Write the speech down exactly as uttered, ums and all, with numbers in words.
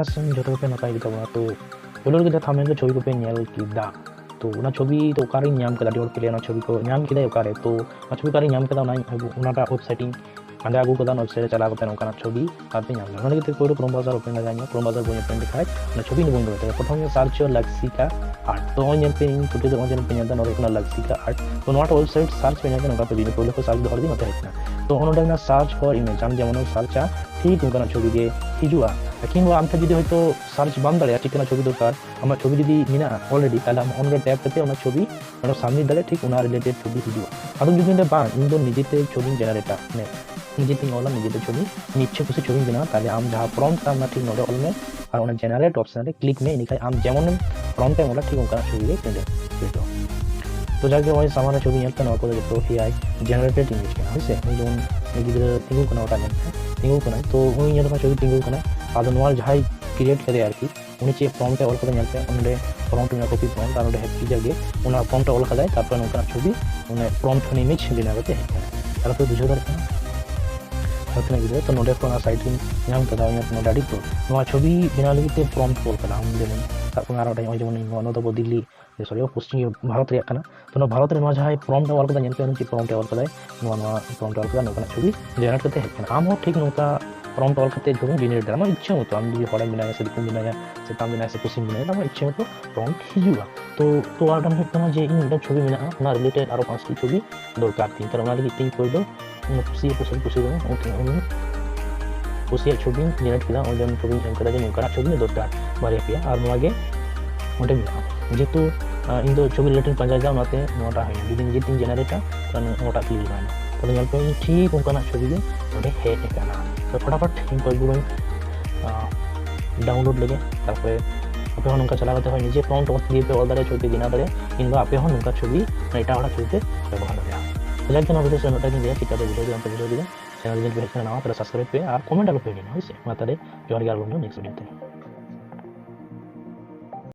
ᱟᱥᱚᱞ ᱡᱚᱛᱚ ᱜᱮᱯᱮ ᱱᱟᱯᱟᱭ ᱜᱮᱛᱟ ᱵᱚᱱᱟ᱾ ᱛᱚ ᱯᱳᱭᱞᱳ ᱨᱮᱜᱮ ᱡᱟᱦᱟᱸ ᱛᱷᱟᱢᱵᱱᱮᱞ ᱨᱮ ᱪᱷᱚᱵᱤ ᱠᱚᱯᱮ ᱧᱮᱞ ᱠᱮᱫᱟ, ᱛᱚ ᱚᱱᱟ ᱪᱷᱚᱵᱤ ᱫᱚ ᱚᱠᱟᱨᱮᱧ ᱧᱟᱢ ᱠᱮᱫᱟ? ᱟᱹᱰᱤ ᱦᱚᱲ ᱠᱚ ᱞᱟᱹᱭᱟ ᱚᱱᱟ ᱪᱷᱚᱵᱤ ᱠᱚ ᱧᱟᱢ ᱠᱮᱫᱟ ᱚᱠᱟᱨᱮ? ᱛᱚ ᱚᱱᱟ ᱪᱷᱚᱵᱤ ᱚᱠᱟᱨᱮᱧ ᱧᱟᱢ ᱠᱮᱫᱟ, ᱚᱱᱟ ᱟᱵᱚ ᱚᱱᱟᱴᱟᱜ ᱳᱭᱮᱵᱽᱥᱟᱭᱤᱴ ᱤᱧ ᱯᱟᱸᱡᱟ ᱟᱹᱜᱩ ᱠᱟᱫᱟ᱾ ᱚᱱᱟ ᱳᱭᱮᱵᱽᱥᱟᱭᱤᱴ ᱨᱮ ᱪᱟᱞᱟᱣ ᱠᱟᱛᱮ ᱱᱚᱝᱠᱟᱱᱟᱜ ᱪᱷᱚᱵᱤ ᱟᱨ ᱯᱮ ᱧᱟᱢ ᱫᱟᱲᱮᱭᱟᱜᱼᱟ᱾ ᱚᱱᱟ ᱞᱟᱹᱜᱤᱫ ᱛᱮ ᱯᱳᱭᱞᱳ ᱠᱨᱳᱢ ᱵᱨᱟᱣᱡᱟᱨ ᱳᱯᱮᱱ ᱞᱟᱜᱟᱣ ᱤᱧᱟ᱾ ᱠᱨᱳᱢ ᱵᱨᱟᱣᱡᱟᱨ ᱵᱟᱹᱧ ᱳᱯᱮᱱ ᱞᱮᱠᱷᱟᱡ ᱚᱱᱟ ᱪᱷᱚᱵᱤ ᱫᱚ ᱵᱟᱹᱧ ᱩᱰᱩᱠ ᱫᱟᱲᱮᱭᱟᱜᱼᱟ᱾ ᱯᱨᱚᱛᱷᱚᱢ ᱜᱮ ᱥᱟᱨᱪ ᱦᱩᱭᱩᱜᱼᱟ ᱞᱟᱠᱥᱤᱠᱟ ᱟᱨᱴ᱾ ᱛᱚ ᱱᱚᱜᱼᱚᱭ ᱧᱮᱞ ᱯᱮ, ᱤᱧ ᱯᱷᱳᱴᱳ ᱫᱚ ᱱᱚᱜᱼᱚᱭ ᱧᱮᱞ ᱯᱮ ᱧᱮᱞ ᱮᱫᱟ, ᱱᱚᱰᱮ ᱦᱩᱭᱩᱜ ᱠᱟᱱᱟ ᱞᱟᱠᱥᱤᱠᱟ ᱟᱨᱴ᱾ ᱛᱚ ᱱᱚᱣᱟᱴᱟᱜ ᱳᱭᱮᱵᱽᱥᱟᱭᱤᱴ ᱥᱟᱨᱪ ᱯᱮ ᱧᱮᱞ ᱯᱮ, ᱱᱚᱝᱠᱟ ᱯᱮ ᱵᱤᱱ ᱯᱳᱭᱞᱳ ᱠᱷᱚᱱ ᱥᱟᱨᱪ ᱫᱚᱦᱚ ᱞᱟᱹᱜᱤᱫ ᱱᱚᱛᱮ ᱦᱮᱡ ᱮᱱᱟ᱾ ᱛᱚ ᱚᱱᱟ ᱱᱚᱰᱮ ᱢᱮᱱᱟᱜᱼᱟ ᱥᱟᱨᱪ ᱯᱷᱚᱨ ᱤᱢᱮᱡᱽ, ᱟᱢ ᱡᱮᱢᱚᱱ ᱮᱢ ᱥᱟᱨᱪᱟ ᱴᱷᱤᱠ ᱚᱱᱠᱟᱱᱟᱜ ᱪᱷᱚᱵᱤ ᱜᱮ ᱦᱤᱡᱩᱜᱼᱟ᱾ ᱠᱤᱝᱵᱟ ᱟᱢ ᱴᱷᱮᱱ ᱡᱩᱫᱤ ᱦᱚᱭᱛᱳ ᱥᱟᱨᱪ ᱵᱟᱢ ᱫᱟᱲᱮᱭᱟᱜᱼᱟ, ᱪᱮᱫ ᱠᱟᱱᱟ ᱪᱷᱚᱵᱤ ᱫᱚᱨᱠᱟᱨ, ᱟᱢᱟᱜ ᱪᱷᱚᱵᱤ ᱡᱩᱫᱤ ᱢᱮᱱᱟᱜᱼᱟ ᱚᱞᱨᱮᱰᱤ, ᱛᱟᱦᱚᱞᱮ ᱟᱢ ᱚᱱᱨᱮ ᱴᱮᱯ ᱠᱟᱛᱮ ᱚᱱᱟ ᱪᱷᱚᱵᱤ ᱚᱸᱰᱮ ᱥᱟᱵᱢᱤᱴ ᱫᱟᱲᱮᱭᱟᱜᱼᱟ, ᱴᱷᱤᱠ ᱚᱱᱟ ᱨᱤᱞᱮᱴᱮᱰ ᱪᱷᱚᱵᱤ ᱦᱤᱡᱩᱜᱼᱟ᱾ ᱟᱫᱚᱢ ᱡᱩᱫᱤ ᱢᱮᱱᱫᱟ ᱵᱟᱝ, ᱤᱧ ᱫᱚ ᱱᱤᱡᱮᱛᱮ ᱪᱷᱚᱵᱤᱧ ᱡᱮᱱᱟᱨᱮᱴᱟ, ᱢᱟᱱᱮ ᱱᱤᱡᱮᱛᱮᱧ ᱚᱞᱟ, ᱱᱤᱡᱮᱛᱮ ᱪᱷᱚᱵᱤ, ᱤᱧ ᱤᱪᱪᱷᱟᱹ ᱠᱩᱥᱤ ᱪᱷᱚᱵᱤᱧ ᱵᱮᱱᱟᱣᱟ, ᱛᱟᱦᱚᱞᱮ ᱟᱢ ᱡᱟᱦᱟᱸ ᱯᱨᱚᱢᱯᱴ ᱛᱟᱢ ᱚᱱᱟ ᱴᱷᱤᱠ ᱱᱚᱰᱮ ᱚᱞ ᱢᱮ ᱟᱨ ᱚᱱᱟ ᱡᱮᱱᱟᱨᱮᱴ ᱚᱯᱥᱮᱱ ᱨᱮ ᱠᱞᱤᱠ ᱢᱮ᱾ ᱤᱱᱟᱹᱠᱷᱟᱱ ᱟᱢ ᱡᱮᱢᱚᱱ ᱯᱨᱚᱢᱯᱴ ᱮᱢ ᱚᱞᱟ ᱴᱷᱤᱠ ᱚᱱᱠᱟᱱᱟᱜ ᱪᱷᱚᱵᱤ ᱜᱮ ᱡᱮᱱᱟᱨᱮᱴ ᱦᱩᱭᱩᱜᱼᱟ᱾ ᱛᱚ ᱡᱟᱜᱮ ᱱᱚᱜᱼᱚᱭ ᱥᱟᱢᱟᱝ ᱨᱮ ᱪᱷᱚᱵᱤ ᱧᱮᱞ ᱯᱮ, ᱱᱚᱣᱟ ᱠᱚᱫᱚ ᱡᱚᱛᱚ ᱮ ᱟᱭ ᱡᱮᱱᱟᱨᱮᱴᱮᱰ ᱤᱢᱮᱡᱽ ᱠᱟᱱᱟ, ᱦᱳᱭ ᱥᱮ? ᱩᱱᱤ ᱡᱮᱢᱚᱱ ᱩᱱᱤ ᱜᱤᱫᱽᱨᱟᱹ ᱛᱤᱸᱜᱩ ᱠᱟᱱᱟ, ᱚᱴᱟᱜ ᱧᱮᱞ ᱯᱮ, ᱛᱤᱸᱜᱩ ᱠᱟᱱᱟᱭ, ᱛᱚ ᱩᱱᱤ ᱧᱮᱞ ᱞᱮᱠᱷᱟᱱ ᱪᱷᱚᱵᱤ ᱛᱤᱸᱜᱩ ᱠᱟᱱᱟ᱾ ᱟᱫᱚ ᱱᱚᱣᱟ ᱡᱟᱦᱟᱸᱭ ᱠᱨᱤᱭᱮᱴ ᱠᱟᱫᱟᱭ ᱟᱨᱠᱤ, ᱩᱱᱤ ᱪᱮᱫ ᱯᱨᱚᱢᱯᱴ ᱮ ᱚᱞ ᱠᱟᱫᱟ ᱧᱮᱞ ᱯᱮ, ᱚᱸᱰᱮ ᱯᱨᱚᱢᱯᱴ ᱢᱮᱱᱟᱜᱼᱟ, ᱠᱚᱯᱤ ᱯᱨᱚᱢᱯᱴ, ᱟᱨ ᱚᱸᱰᱮ ᱦᱮᱯᱤ ᱡᱟᱜᱮ ᱚᱱᱟ ᱯᱨᱚᱢᱯᱴ ᱮ ᱚᱞ ᱠᱟᱫᱟᱭ, ᱛᱟᱨᱯᱚᱨᱮ ᱱᱚᱝᱠᱟᱱᱟᱜ ᱪᱷᱚᱵᱤ, ᱚᱱᱮ ᱯᱨᱚᱢᱯᱴ ᱠᱷᱚᱱ ᱤᱢᱮᱡᱽ ᱵᱮᱱᱟᱣ ᱠᱟᱛᱮ ᱦᱮᱡ ᱠᱟᱱᱟ᱾ ᱛᱟᱦᱞᱮ ᱯᱮ ᱵᱩᱡᱷᱟᱹᱣ ᱫᱟᱲᱮᱭᱟᱜ ᱠᱟᱱᱟ? ᱟᱨ ᱛᱤᱱᱟᱹᱜ ᱜᱤᱫᱽᱨᱟᱹ ᱛᱚ ᱱᱚᱰᱮ ᱠᱷᱚᱱ ᱚᱱᱟ ᱥᱟᱭᱤᱴ ᱨᱤᱧ ᱧᱟᱢ ᱠᱟᱫᱟ, ᱚᱱᱟ ᱱᱚᱰᱮ ᱟᱹᱰᱤ ᱠᱚ ᱱᱚᱣᱟ ᱪᱷᱚᱵᱤ ᱵᱮᱱᱟᱣ ᱞᱟᱹᱜᱤᱫ ᱛᱮ ᱯᱨᱚᱢᱯᱴ ᱠᱚ ᱚᱞ ᱠᱟᱫᱟ᱾ ᱟᱢ ᱡᱮᱢᱚᱱ ᱥᱟᱵ ᱠᱟᱜ ᱢᱮ ᱟᱨ ᱢᱤᱫᱴᱮᱱ ᱱᱚᱜᱼᱚᱭ ᱡᱮᱢᱚᱱ ᱤᱧ ᱱᱚᱣᱟ, ᱱᱚᱣᱟ ᱫᱚ ᱟᱵᱚ ᱫᱤᱞᱞᱤ, ᱥᱚᱨᱤ, ᱯᱚᱥᱪᱤᱢ ᱵᱷᱟᱨᱚᱛ ᱨᱮᱭᱟᱜ ᱠᱟᱱᱟ᱾ ᱛᱚ ᱱᱚᱣᱟ ᱵᱷᱟᱨᱚᱛ ᱨᱮ ᱱᱚᱣᱟ ᱡᱟᱦᱟᱸᱭ ᱯᱨᱚᱢᱯᱴ ᱮ ᱚᱞ ᱠᱟᱫᱟ, ᱧᱮᱞ ᱯᱮ ᱩᱱᱤ ᱪᱮᱫ ᱯᱨᱚᱢᱯᱴ ᱮ ᱚᱞ ᱠᱟᱫᱟᱭ, ᱱᱚᱣᱟ, ᱱᱚᱣᱟ ᱯᱨᱚᱢᱯᱴ ᱮ ᱚᱞ ᱠᱟᱫᱟ, ᱱᱚᱝᱠᱟᱱᱟᱜ ᱪᱷᱚᱵᱤ ᱡᱮᱱᱟᱨᱮᱴ ᱠᱟᱛᱮ ᱦᱮᱡ ᱠᱟᱱᱟ᱾ ᱟᱢ ᱦᱚᱸ ᱴᱷᱤᱠ ᱱᱚᱝᱠᱟ ᱯᱨᱚᱢᱯᱴ ᱚᱞ ᱠᱟᱛᱮ ᱪᱷᱚᱵᱤᱢ ᱡᱮᱱᱟᱨᱮᱴ ᱫᱟᱲᱮᱭᱟᱜᱼᱟ, ᱟᱢᱟᱜ ᱤᱪᱪᱷᱟᱹ ᱢᱚᱛᱚ᱾ ᱟᱢ ᱡᱩᱫᱤ ᱦᱚᱲᱮᱢ ᱵᱮᱱᱟᱣᱟ ᱥᱮ ᱫᱤᱠᱩᱢ ᱵᱮᱱᱟᱣᱟ, ᱥᱮᱛᱟᱢ ᱵᱮᱱᱟᱣᱟ ᱥᱮ ᱯᱩᱥᱤᱢ ᱵᱮᱱᱟᱣᱟ, ᱟᱢᱟᱜ ᱤᱪᱪᱷᱟᱹ ᱢᱚᱛᱚ ᱯᱨᱚᱢᱯᱴ ᱦᱤᱡᱩᱜᱼᱟ᱾ ᱛᱚ, ᱛᱚ ᱟᱨ ᱢᱤᱫᱴᱟᱝ ᱦᱩᱭᱩᱜ ᱠᱟᱱᱟ ᱡᱮ ᱤᱧ ᱢᱤᱫᱴᱟᱝ ᱪᱷᱚᱵᱤ ᱢᱮᱱᱟᱜᱼᱟ, ᱚᱱᱟ ᱨᱤᱞᱮᱴᱮᱰ ᱟᱨᱚ ᱯᱟᱸᱪᱴᱤ ᱪᱷᱚᱵᱤ ᱫᱚᱨᱠᱟᱨ ᱛᱤᱧ, ᱛᱟᱦᱞᱮ ᱚᱱᱟ ᱞᱟᱹᱜᱤᱫ ᱛᱮ ᱤᱧ ᱯᱳᱭᱞᱳ ᱚᱱᱟ ᱠᱩᱥᱤᱭᱟᱜ ᱯᱚᱥᱚᱱᱫ ᱠᱩᱥᱤ ᱵᱟᱝ ᱩᱱᱤ ᱠᱩᱥᱤᱭᱟᱜ ᱪᱷᱚᱵᱤᱧ ᱡᱮᱱᱟᱨᱮᱴ ᱠᱮᱫᱟ᱾ ᱚᱸᱰᱮ ᱪᱷᱚᱵᱤᱧ ᱮᱢ ᱠᱮᱫᱟ ᱡᱮ ᱱᱚᱝᱠᱟᱱᱟᱜ ᱪᱷᱚᱵᱤ ᱫᱚᱨᱠᱟᱨ ᱵᱟᱨᱭᱟ ᱯᱮᱭᱟ, ᱟᱨ ᱱᱚᱣᱟ ᱜᱮ ᱚᱸᱰᱮ ᱢᱮᱱᱟᱜᱼᱟ᱾ ᱡᱮᱦᱮᱛᱩ, ᱟᱸ, ᱤᱧ ᱫᱚ ᱪᱷᱚᱵᱤ ᱨᱤᱞᱮᱴᱮᱰ ᱯᱟᱸᱡᱟᱭᱮᱫᱟ, ᱚᱱᱟᱛᱮ ᱱᱚᱣᱟᱴᱟᱜ ᱦᱩᱭᱱᱟ᱾ ᱡᱩᱫᱤ ᱱᱤᱡᱮᱛᱮᱧ ᱡᱮᱱᱟᱨᱮᱴᱟ, ᱛᱟᱦᱞᱮ ᱱᱚᱣᱟᱴᱟᱜ ᱠᱞᱤᱠ ᱵᱟᱝ᱾ ᱛᱟᱦᱞᱮ ᱧᱮᱞ ᱯᱮ, ᱤᱧ ᱴᱷᱤᱠ ᱚᱱᱠᱟᱱᱟᱜ ᱪᱷᱚᱵᱤ ᱜᱮ ᱚᱸᱰᱮ ᱦᱮᱡ ᱟᱠᱟᱱᱟ᱾ ᱛᱚ ᱯᱷᱚᱴᱟᱯᱷᱚᱴ ᱤᱧ ᱠᱚᱭᱮᱠ ᱜᱩᱞᱳᱧ, ᱟᱸ, ᱰᱟᱣᱩᱱᱞᱳᱰ ᱞᱮᱜᱮ᱾ ᱛᱟᱨᱯᱚᱨᱮ ᱟᱯᱮ ᱦᱚᱸ ᱱᱚᱝᱠᱟ ᱪᱟᱞᱟᱣ ᱠᱟᱛᱮ ᱦᱚᱸ ᱱᱤᱡᱮ ᱯᱨᱚᱢᱯᱴ ᱚᱞ ᱫᱤᱭᱮ ᱯᱮ ᱚᱞ ᱫᱟᱲᱮᱭᱟᱜᱼᱟ, ᱪᱷᱚᱵᱤ ᱯᱮ ᱵᱮᱱᱟᱣ ᱫᱟᱲᱮᱭᱟᱜᱼᱟ, ᱠᱤᱝᱵᱟ ᱟᱯᱮ ᱦᱚᱸ ᱱᱚᱝᱠᱟ ᱪᱷᱚᱵᱤ ᱮᱴᱟᱜ ᱦᱚᱲᱟᱜ ᱪᱷᱚᱵᱤ ᱯᱮ ᱵᱮᱵᱚᱦᱟᱨ ᱫᱟᱲᱮᱭᱟᱜᱼᱟ᱾ ᱛᱚ ᱡᱟᱠ, ᱱᱚᱣᱟ ᱵᱷᱤᱰᱤᱭᱳ ᱥᱮ ᱩᱱᱟᱹᱜ ᱴᱟ ᱜᱤᱧ ᱞᱟᱹᱭᱟ, ᱪᱮᱫ ᱞᱮᱠᱟ ᱯᱮ ᱵᱩᱡᱷᱟᱹᱣ ᱠᱮᱫᱟ, ᱵᱟᱯᱮ ᱵᱩᱡᱷᱟᱹᱣ ᱠᱮᱫᱟ, ᱪᱮᱱᱮᱞ ᱧᱮᱞ ᱯᱮ ᱦᱮᱡ ᱠᱟᱱᱟ ᱱᱟᱣᱟ, ᱛᱟᱦᱞᱮ ᱥᱟᱵᱥᱠᱨᱟᱭᱤᱵ ᱯᱮ ᱟᱨ ᱠᱚᱢᱮᱱᱴ ᱟᱞᱚ ᱯᱮ ᱦᱤᱲᱤᱧᱟ, ᱦᱳᱭ ᱥᱮ? ᱢᱟ ᱛᱟᱦᱞᱮ ᱡᱚᱦᱟᱨ ᱜᱮ, ᱟᱨ ᱵᱚᱱ ᱧᱟᱯᱟᱢᱟ ᱱᱮᱠᱥᱴ ᱵᱷᱤᱰᱤᱭᱳ ᱛᱮ᱾